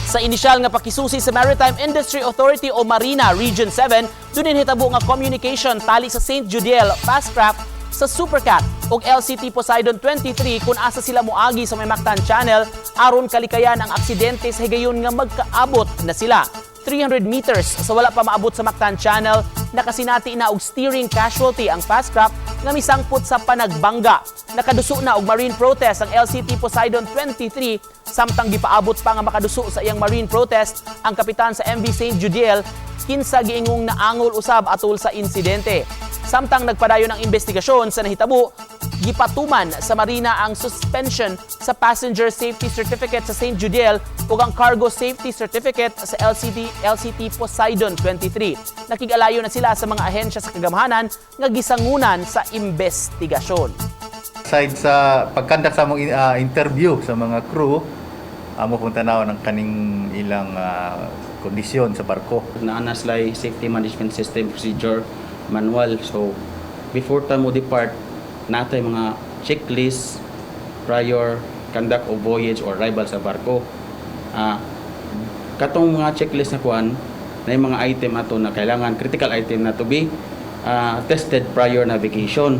Sa inisyal nga pakisusi sa Maritime Industry Authority o Marina Region 7, dunay nahitabo nga communication tali sa St. Judiel Fastcraft sa Supercat ug LCT Poseidon 23 kung asa sila moagi sa may Mactan Channel aron kalikayan ang aksidente sa higayon nga magkaabot na sila. 300 meters sa wala pa maabot sa Mactan Channel, nakasinati na og steering casualty ang fastcraft nga misangpot sa panagbangga. Nakaduso na og marine protest ang LCT Poseidon 23, samtang gipaabot pa nga makaduso sa iyang marine protest ang kapitan sa MV St. Judiel, kinsa giingong naangol usab atol sa insidente. Samtang nagpadayon ang investigasyon sa nahitabo, gipatuman sa Marina ang suspension sa passenger safety certificate sa St. Judiel ug ang cargo safety certificate sa LCT Poseidon 23. Nakig-alayo na sila sa mga ahensya sa kagamhanan nga gisangunan sa investigasyon. Side sa pag-conduct sa among interview sa mga crew, amo pong tanaw ng kaning ilang kondisyon sa barko. Naa na sila safety management system procedure manual. So before ta mo depart, natay mga checklist prior conduct of voyage or arrival sa barko. Katong mga checklist na kuan na yung mga item ato na kailangan, critical item na to be tested prior navigation.